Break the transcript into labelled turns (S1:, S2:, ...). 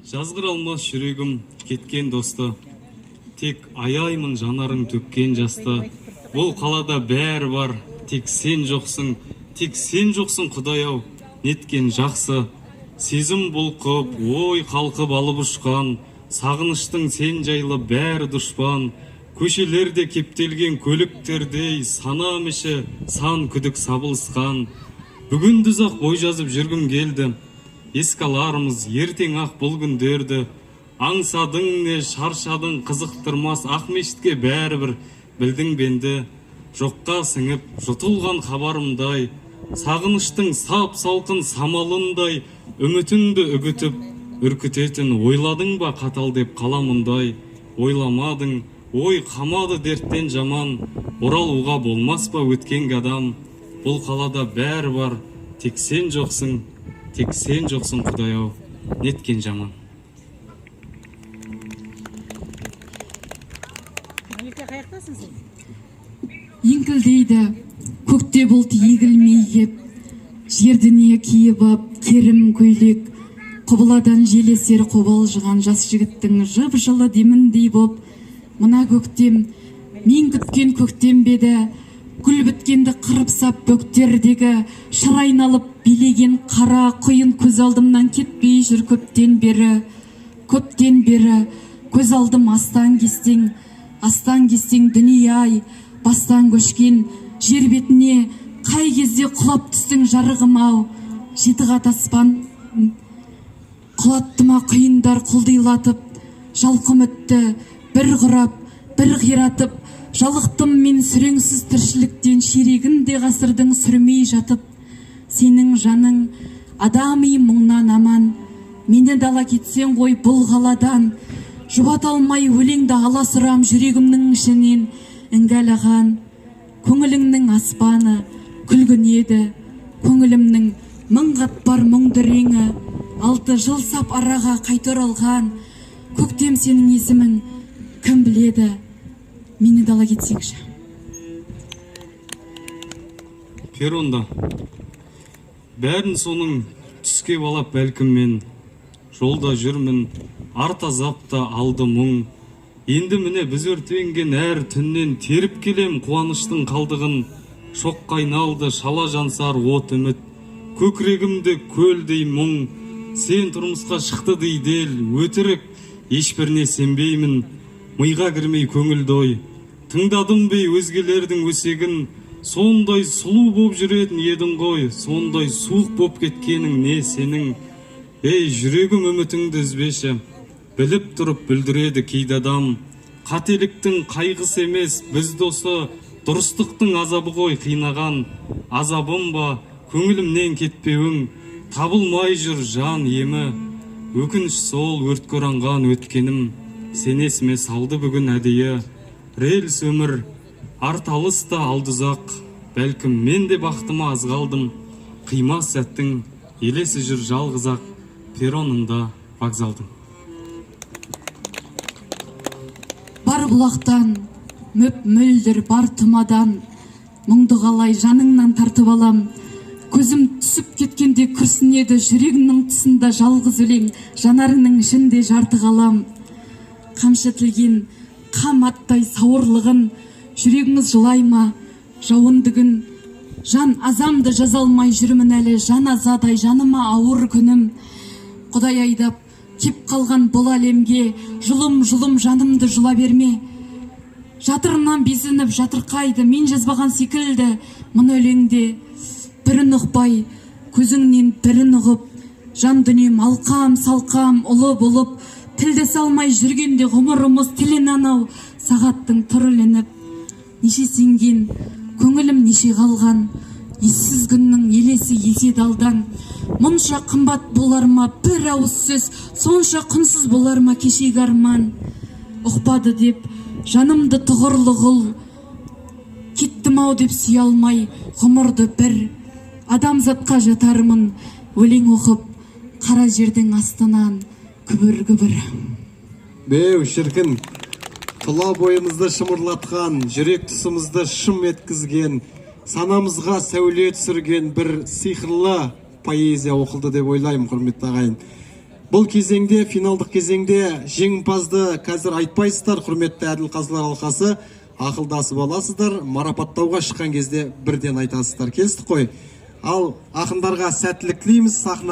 S1: Жазғыра алмас жүрегім кеткен досты, тек аяймын жанарың төккен жасты. Бұл қалада бәрі бар, тек сен жоқсың, тек сен жоқсың, құдай ау, неткен жақсы. Сезім бұлқып, ой қалқып алып ұшқан, сағыныштың сен жайлы бәрі дұшпан. Көшелерде кептелген көліктердей, санам іші сан күдік сабылысқан. Бүгін-ақ бой жазып жүргім келді, еске алармыз ертең ақ бұл күндерді. Аңсадың не, шаршадың, қызықтырмас Ақмешітке бәрібір білдің бенді. Жоққа сіңіп жұтылған хабарымдай, сағыныштың сап салқын самалындай, үмітіңді үгітіп үркітетін ойладың ба қатал деп қаламындай? Ойламадың, ой қамады дерттен жаман, оралуға болмас па өткен адам? Бұл қалада бәрі бар, тек сен жоқсың, тек сен жоқсың, құдай ау, неткен жаман.
S2: Малика, қаяқтасың сен?
S3: Еңкілдейді көкте бұлт егілмей кеп, жер дүние киіп ап керім көйлек, құбыладан жел есер қобалжыған жас жігіттің жып жылы деміндей боп. Мына көктем мен күткен көктем бе еді? Гүл біткенді қырып сап бөктердегі шыр айналып билеген қара құйын көз алдымнан кетпей жүр көптен бері, көптен бері. Көз алдым астан кестең, астан кестең дүние ай, бастан көшкен жер бетіне қай кезде құлап түстің, жарығым ау? Жеті қат аспан құлатты ма құйындар құлдилатып, жалқы үмітті бір құрап, бір қиратып. Жалықтым мен сүреңсіз тіршіліктен, ширегін де ғасырдың сүрмей жатып. Сенің жаның адами мұңнан аман, мені дала кетсең ғой бұл қаладан. Жұбата алмай өлеңді аласұрам жүрегімнің ішінен іңгәлаған. Көңіліңнің аспаны күлгін еді, көңілімнің мың қатпар мұңды реңі. 6 жыл сап араға қайта оралған көктем, сенің есімің кім біледі? Мені дала кетсеңші.
S1: Перронда бәрін соның түске балап, бәлкім, мен жолда жүрмін, арт азап та алды мұң. Енді міне, біз өртенген әр түннен теріп келем қуаныштың қалдығын. Шоққа айналды шала жансар от үміт, көкірегімде көлдей мұң. Сен тұрмысқа шықты дейді ел, өтірік, ешбіріне сенбеймін, миға кірмей көңілді ой. Тыңдадым бей өзгелердің өсегін. Сондай сұлу боп жүретін едің ғой, сондай суық боп кеткенің не сенің? Ей, жүрегім, үмітіңді үзбеші, біліп тұрып бүлдіреді кейде адам. Қателіктің қайғысы емес, біз досы дұрыстықтың азабы ғой қинаған. Азабым ба көңілімнен кетпеуің, табылмай жүр жан емі. Өкініш сол өртке оранған өткенім, сен есіме салды бүгін әдейі. Рельс өмір, арт алыс та алды ұзақ, бәлкім, мен де бақытыма аз қалдым. Қимас сәттің елесі жүр жалғыз ақ перронында вокзалдың.
S3: Бар бұлақтан мөп мөлдір, бар тұмадан мұңды қалай жаныңнан тартып алам? Көзім түсіп кеткенде күрсінеді жүрегімнің тұсында жалғыз өлең, жанарыңның ішінде жарты ғалам. Қамшы тілген қам аттай сауырлығын, жүрегіңіз жылай ма жауынды күн? Жан азамды жаза алмай жүрмін әлі, жан азадай жаныма ауыр күнім. Құдай айдап кеп қалған бұл әлемге, жұлым жұлым жанымды жұла берме. Жатырымнан безініп жатырқайды, мен жазбаған секілді мұны өлеңде. Бірін ұқпай, көзіңнен бірін ұғып, жан дүнием алқам салқам ұлы болып, тілдесе алмай жүргенде ғұмырымыз тілін анау сағаттың тұр ілініп. Неше сенген көңілім, неше қалған ессіз күннің елесі еседі алдан. Мұнша қымбат болар ма бір ауыз сөз, сонша құнсыз болар ма кешегі арман? Ұқпады деп жанымды тұғырлы қыл, кеттім ау деп сүйе алмай ғұмырды бір. Адамзатқа жатармын өлең оқып қара жердің астынан күбір күбір.
S4: Беу, шіркін, тұла бойымызды шымырлатқан, жүрек тұсымызды шым еткізген, санамызға сәуле түсірген бір сиқырлы Поэзия оқылды деп ойлаймын, құрметті ағайын. Бұл кезеңде, финалдық кезеңде жеңімпазды қазір айтпайсыздар, құрметті әділ қазылар алқасы, ақылдасып аласыздар, марапаттауға шыққан кезде бірден айтасыздар. Келістік қой? Ал ақындарға сәттілік тілейміз. Сахна